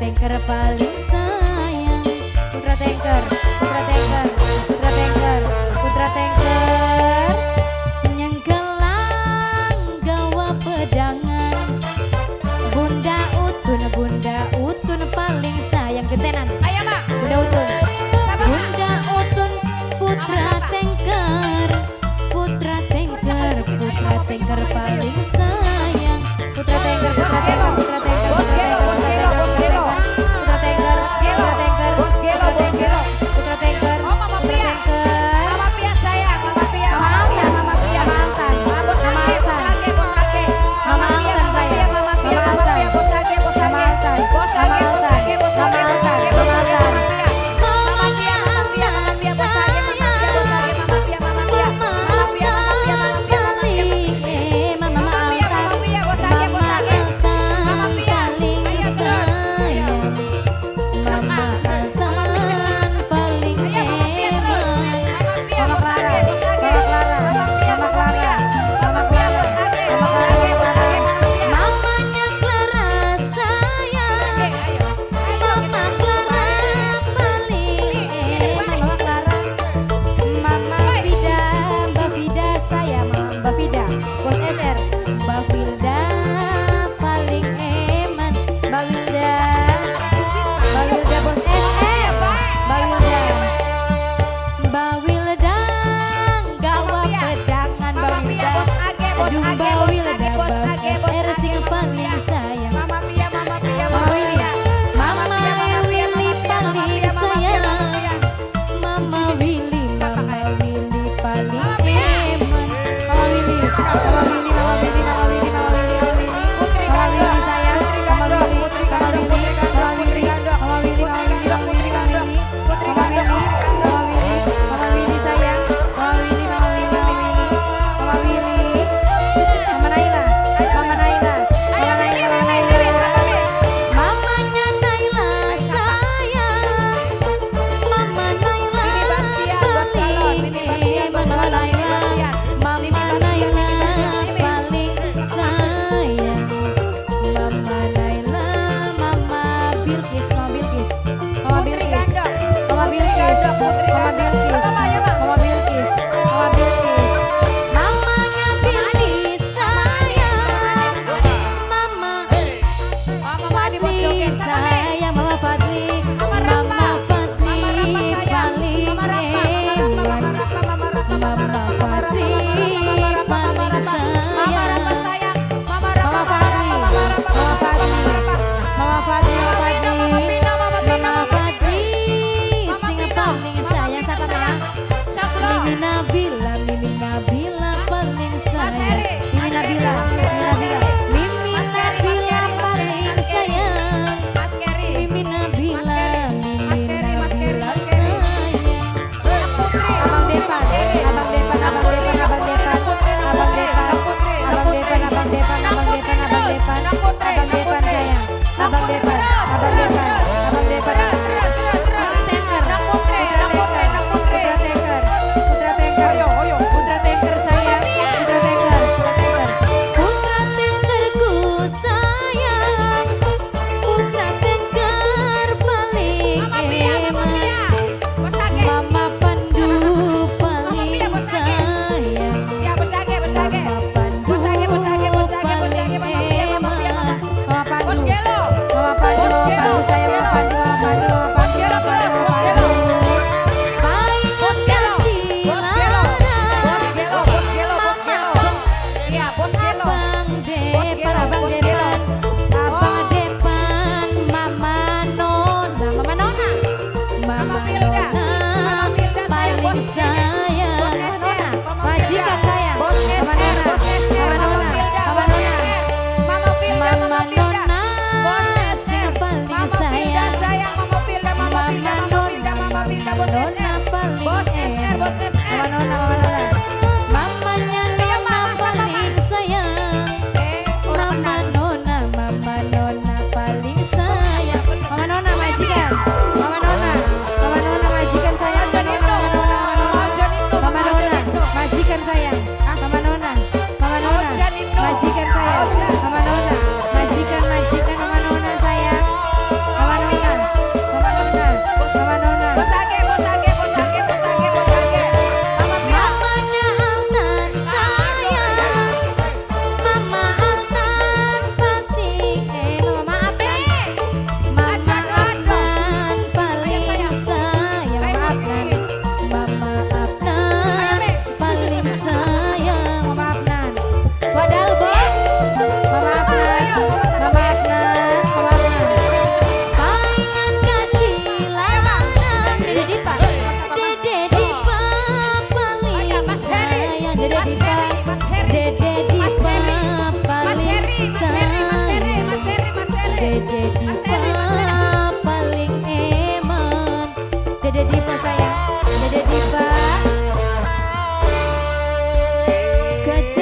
Tengker paling sayang. Putra Tengker, Putra Tengker, Putra Tengker, Putra Tengker. Nyengkelang gawa pedangan. Bunda Utun paling sayang. Getenan. Ayo, Mak. Bunda Utun. Bunda Utun, Putra Tengker, Putra Tengker, Putra Tengker paling sayang. Putra Tengker, Putra Tengker, Putra Tengker, Bos Gelo, Bos Gelo, Bos Gelo. Putra Tengker, Putra Tengker, Bos Gelo, Bos Gelo. Putra Tengker, Oh, Mama Putra Pia. Tengker. Mama Pia sayang, Mama Pia, Mama Pia, Mama Pia. Mama Altan, Bos Mama Age, Bos Altan. Age, Bos Age. Mama Mama Pia, Altan Mama sayang. Pia, Mama Pia, Mama Mama Pia, Altan. Bos Age, Bos Mama Age. Altan. Bos Mama Age, Bos Altan. Age, Bos Mama Age, Bos Altan. Age, Bos Mama Age, Altan. Mama Pia. Mama Pia, Mama Pia, Mama Pia, Bos Age, Mama Pia, Bos Age, Mama Pia, Mama Pia. Mama Pia, Mama Pia, Mama Pia, Mama Pia. Mama Mama Pia, Altan, Mama Pia, Bos Age, Bos Mama Age. Mama Altan Pia. paling Ayo terus. sayang. Mama Altan paling Ayo Mama Pia terus. hebat. Mama Pia, Mama Bos Clara, Age, Bos Age. Mama Clara, Mama Pia, Mama Mama Clara, Pia. Mama Mama Pia, Clara, Bos Age, Mama Bos Clara, Age, Bos Mama Age, Clara. Mama Pia. Mamanya Clara sayang. Oke, ayo. Ayo Mama Clara paling hebat. Mama Clara, Mama Vida, Mbak Vida saya, Mbak Vida, Bos SR, Mbak Wilda paling eman, Mbak Wilda, Mbak Wilda Bos SR, Mbak Wilda, Mbak Wilda, gawa pedangan Mbak Mama Pia, Wilda, Bos Age, Bos aduh Age, Mbak Bos Wilda, Age, Bos Bos Age, Bos SR Age, sing Mama paling Pia. sayang. Mama Pia, Mama Pia, Mama Mama Willy, Pia. Mama Pia, Mama Pia, Willy Mama Pia, Mama paling Pia, Mama Pia, Mama sayang. Pia. Mama Willy, Siapa Mama kayak? Willy paling Mama Pia. eman. Mama Willy, Mama Willy, Mama Willy, Mama Willy, Mama Willy, Mama Willy. Putri Mama Gandok, Willy sayang, Putri Mama Gandok, Willy, Putri Mama Gandok, Willy, Putri Gandok, Mama Putri Willy, Gandok, Mama Willy, Putri Mama Willy, Gandok, Mama Putri Willy, Gandok, Putri Mama Gandok, Willy, Putri Gandok. Mama Willy, Mama Willy sayang, Mama Willy, Mama Willy, Mama Willy, Mama Willy, Mama Naila, Mama Naila, Ayo Mama Mimi, Naila, Mimi, Mama Mimi, Naila. siapa Mi? Mamanya Naila sayang, Mama Naila Mimi Bastian buat calon, paling Mimi Bastian eman, bos Mama calon, Mimi Naila, Bastian. Mama Mimi Bastian, Naila Mimi Bastian, Mimi. paling sayang, Mama Naila, Mama Bilqis, Mama Bilqis, Mama Putri Bilqis, Gandok, Mama Putri Bilqis, Gandok, Putri Mama Gandok. Bilqis, Apa ya, Bang? Mama Bilqis, Mama Bilqis, Mamanya Bilqis sayang, Mama Mama Madi bos Fadli Joget, siapa Mi? sayang, Mama Fadli, Mama Rafa, Mama Fadli Mama Rafa sayang, paling Mama Rafa, Mama Rafa, eman, Mama Rafa, Mama Rafa, Mama Mama Rafa, Mama Rafa, Fadli Mama Rafa, Mama paling Rafa, Mama Rafa sayang. sayang, Mama Rafa, Mama Mama Fadli, Rafa, Mama Rafa, Mama Mama Rafa, Fadli, Mama Rafa. Mama Fadli, Mama Mama Pino, Mama Fadli, Pino, Mama Pino, Mama Mama Pino. Fadli, Mama sing Pino, paling Mama sayang Pino siapa sayang. ya? Syaklo. Mimi Nabila, Mimi Nabila paling Mas sayang. Heri, Mimi Mas Heri, Nabila, Mas Mimi Heri, Mas Nabila, Heri. Mimi Mas Heri, Mas Nabila Heri, Mas Heri, paling Mas Heri. sayang. Mas Keri. Mimi Mas Nabila, Keri, Mas Mimi Keri, Mas Keri, Nabila Mas Keri. sayang. Nak Putri, Nak Abang Putri, Depan, Mas Keri. Abang Depan, Nak Abang Putri, Depan, Nak Abang Putri, Depan, Nak Putri, Nak Abang Putri, Depan, Nak Putri, Nak Abang Putri. Depan, Abang Depan, Nak Abang Putri Depan, Abang terus, Depan, Nak Putri, Abang Nak Depan Putri. sayang, Nak Abang Putri Depan, terus, Abang terus, Depan, terus. Abang Depan, Terus, terus, terus, terus. Putra Tengker, Nak Putri, Putra Nak Putri, Tengker, Nak Putri. Putra Tengker, Putra Tengker, Oyo, oyo. Putra Tengker sayang, Putra Tengker, Putra Tengker, Putra Tengkerku sayang, Putra Tengker paling Mama Pia, Mama eman. Pia. Bos Age. Mama Pandu Mama Pia, paling Bos Age. sayang, Ya, Bos Age, Bos Age. Mama Pandu Bos Age, Bos Age, Bos Age, Bos paling Age, Mama Pia, Mama Pia, Mama. eman. Mama Bos Pandu, Gelo. Mama Pandu, Bos Mama Gelo, Pandu Bos sayang, Gelo. Mama Pandu, Mama Pandu, Mama Bos Pandu, Gelo Mama terus, Pandu, Bos Mama Gelo. Pandu. Paling Bos Gelo, Bos Gelo, Bos Gelo, Bos Gelo, Bos Gelo. Iya, Bos Gelo. Abang Bos Depan, Gelo, Abang Bos Gelo. Depan, Abang Oh. Depan, Mama Nona, Mama Nona, Mama Mama Filda, Nona, Mama Filda sayang, paling Bos ini, Bos sayang, Mama SR, Nona, Mama Filda, majikan sayang, Bos Mama SR, Nona, Bos SR, Mama Mama Nona, Filda, Mama Bos Nona, SR, Mama Filda, Mama Mama Filda, Nona, Bos sing SR, paling Mama Filda sayang, sayang, Mama Filda, Mama Mama Filda, Mama Nona, Filda, Mama Mama Filda, Bos Nona SR, paling Bos SR, Bos eman, SR. Mama Nona, Mama Nona, Mamanya Ayo Nona Mama, sama Mama. paling sayang. Eh, orang Mama kenal. Nona, Mama Nona paling sayang. Mama Nona majikan, Mama Nona, Mama Nona majikan sayang. Ojo Mama Nona, Nino, Mama Nona, Mama Nona, Ojo Nino, Mama Mama Ojo Nona, Nino. majikan sayang. Mama Nona, Mama Nona, Ojo Nino, majikan sayang. Ojo. Mama Nona, majikan, majikan Mama Nona sayang. Mama Gajah.